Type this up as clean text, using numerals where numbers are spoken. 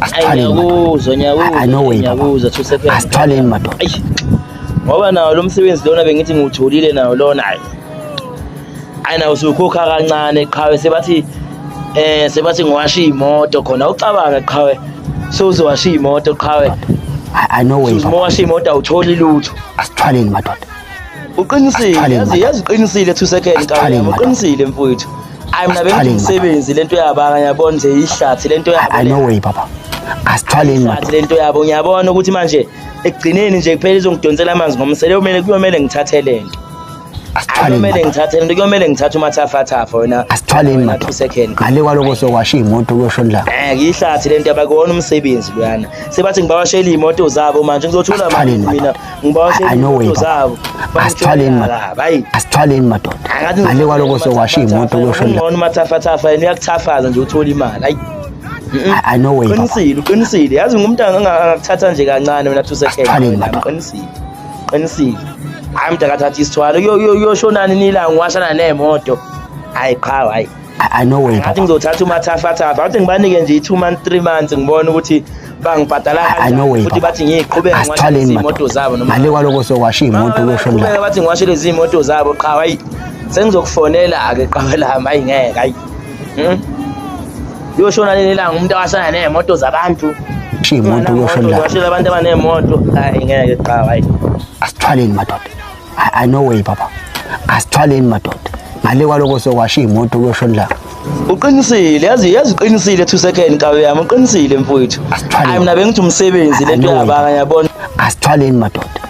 Asithwaleni madoda. Ngiyakuzwa, ngiyakuzwa. I know way, baba. Ngiyakuzwa, 2 seconds. Asithwaleni madoda. Ayi. Ngoba nawo lo msebenzi lona bengithi ngiwutholile nawo lona, hayi. Hayi, nawo usukhokha kancane qhawe, sebathi ngiwasha iy'moto khona, ucabange qhawe, sewuzowasha iy'moto qhawe. I know way, baba. Mowasha iy'moto awutholi lutho. Asithwaleni madoda. Uqinisile. Asithwaleni, Yazi, madoda. yazi uqinisile, 2 seconds. Asithwaleni, Qhawe, madoda. uqinisile mfowethu. Hayi, mina bengithi Asithwaleni, madoda. umsebenzi lento yabanga, ngiyabona nje ihlathi lento yabo. I know way, baba. Asithwaleni Ihlathi madoda. lento yabo, ngiyabona ukuthi manje ekugcineni nje kuphela izongidonsela amanzi ngomsele, kuyomele ngithathe lento. Asithwaleni Kuyomele madoda. ngithathe lento, kuyomele ngithathe umathafathafa wena. Asithwaleni Wena, madoda. 2 second. Ngale kwaloko sokwasha iy'moto kuyoshona la. Ngiyihlathi lento yabakuwona umsebenzi loyana. Sebathi ngibawashela iy'moto zabo manje, ngizothola Asithwaleni, mali mina madoda. ngibawashela I know way, iy'moto baba. zabo. Asithwaleni madoda. Hayi. Asithwaleni madoda. Angathi Ngale kwaloko sokwasha iy'moto kuyoshona la. Ngcono umathafathafa yena uyakuthafaza nje uthola imali. Hayi. I know way, baba. Uqinisile, uqinisile. Yazi ngumuntu angakuthatha nje kancane wena, 2 seconds. Asithwaleni, madoda. Uqinisile. Qinisile. Hayi, umuntu akathatha isithwalo, kuyoshonani nilanga ngiwashana nemoto. Hayi qha, hayi. I know way, Ngathi baba. ngizothatha umathafathafa. Ngathi ngibanike nje i-2 months, 3 months, ngibone ukuthi bangibhadala I know way, kanjani. Futhi baba. bathi ngiyiqhubeke ngiwashe Asithwaleni iy'moto madoda. zabo noma Ngale kwaloko sokwasha iy'moto kuyoshona la. Qhubeka bathi ngiwashe lezi iy'moto zabo qha, hayi. Sengizokufonela-ke qhawe lami, hayi ngeke, hayi. Kuyoshona nini ilanga umuntu awashana ney'moto zabantu? Asha iy'moto kuyoshona la. Washela abantu abaney'moto. Hayi ngeke qha, hayi. Asithwaleni madoda. I know way, baba. Asithwaleni madoda. Ngale kwaloko sokwasha iy'moto kuyoshona la. Uqinisile, yazi uqinisile, 2 second nkawe yami, uqinisile mfowethu. Asithwaleni. Hayi, mina bengithi umsebenzi I lento know way, yabanga, baba. ngiyabona. Asithwaleni madoda.